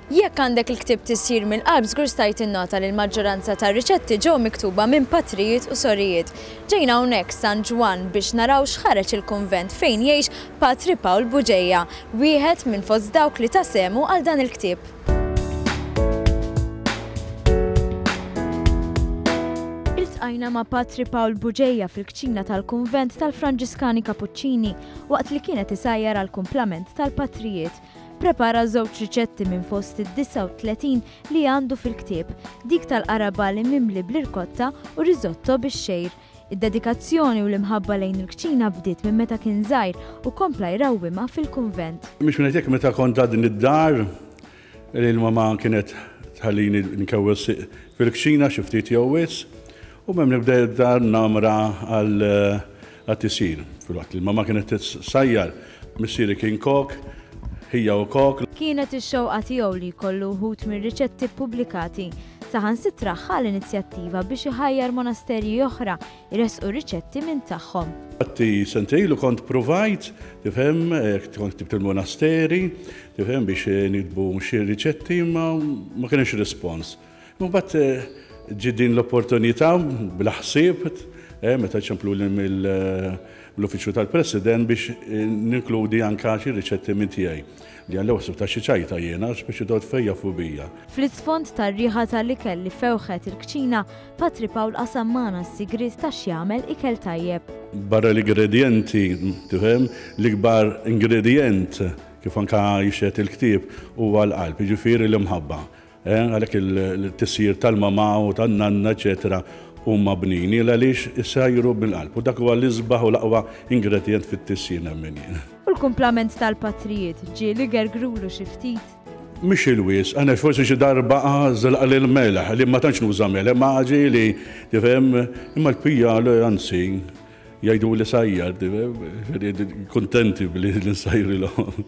Jekk għandek il-ktieb Tisjir mill-Qalb żgur stajt tinnota li l-maġġoranza tar-riċetti ġew miktuba minn patrijiet u sorijiet. Ġejna hawnhekk San Ġwann biex naraw x'ħareġ il-kunvent fejn jgħix Patri Pawl Bugeja, wieħed minn fost dawk li ta sehmu għal dan il-ktieb. Iltqajna ma' Patri Pawl Bugeja fil-kċina tal-kunvent tal-Franġiskani Kapuċċini waqt li kien qed isajjar għall-kumplament tal-patrijiet. Prepara żewġ riċetti minn fost id-39 li għandu fil-ktieb, dik tal-qarabali mimli bl-irkotta u risotto bix-xgħir. Id-dedikazzjoni u l-imħabba lejn il-kċina bdiet minn meta kien żgħir u kompla jrawwimha fil-kunvent. Mhux minn hekk meta kont għadni d-dar, li l-mamà kienet tħallini nkewwel fil-kċina xi ftit jew wisq, u m'hemm nibda d-dar namra għal għat-tisjir. Filwaqt li l-mamà kienet tissajjar, missieri kien kok, ħija hu kok. Kienet ix-xewqa tiegħu li jkollu wħud mir-riċetti ppubblikati. Saħansitra ħa l-inizjattiva biex iħajjar monasterji oħra jressqu riċetti minn tagħhom. Infatti sentejn ilu kont pruvajt, tifhem, kont ktibt il-monasteri, tifhem, biex niktbu xi riċetti imma ma kienx rispons. Imbagħad ġiet din l-opportunità bla ħsieb, meta ċempluli mill-uffiċċju tal-President biex ninkludi anke xi riċetti minn tiegħi. Li għall-ewwel ħsibtha xi ċajta jiena, speċi dort fejn jafu bija. Fl-isfond tar-riħa tal-ikel li fewħet il-kċina, Patri Pawl qasam magħna s-sigriet ta' x'jagħmel ikel tajjeb. Barra l-ingredjenti, tifhem, l-ikbar ingredjent, kif anke jixhed il-ktieb, huwa l-qalb, jiġifieri l-imħabba. Għalhekk il-tisjir tal-mamà u tan-nanna eċetera huma bnini għaliex isajru bil-qalb u dak huwa l-isbaħ u l-aqwa ingredjent fit-tisjir nemmen jien. U l-kumplament tal-patrijiet ġieli gergrulu xi ftit? Mhix il-wisq, għax forsi xi darba żelaqli l-melħ, li ma tantx nuża melħ, imma ġieli, tifhem, imma l-bqija le anzi jgħiduli sajjar, tifhem, kuntenti bli nsajrilhom.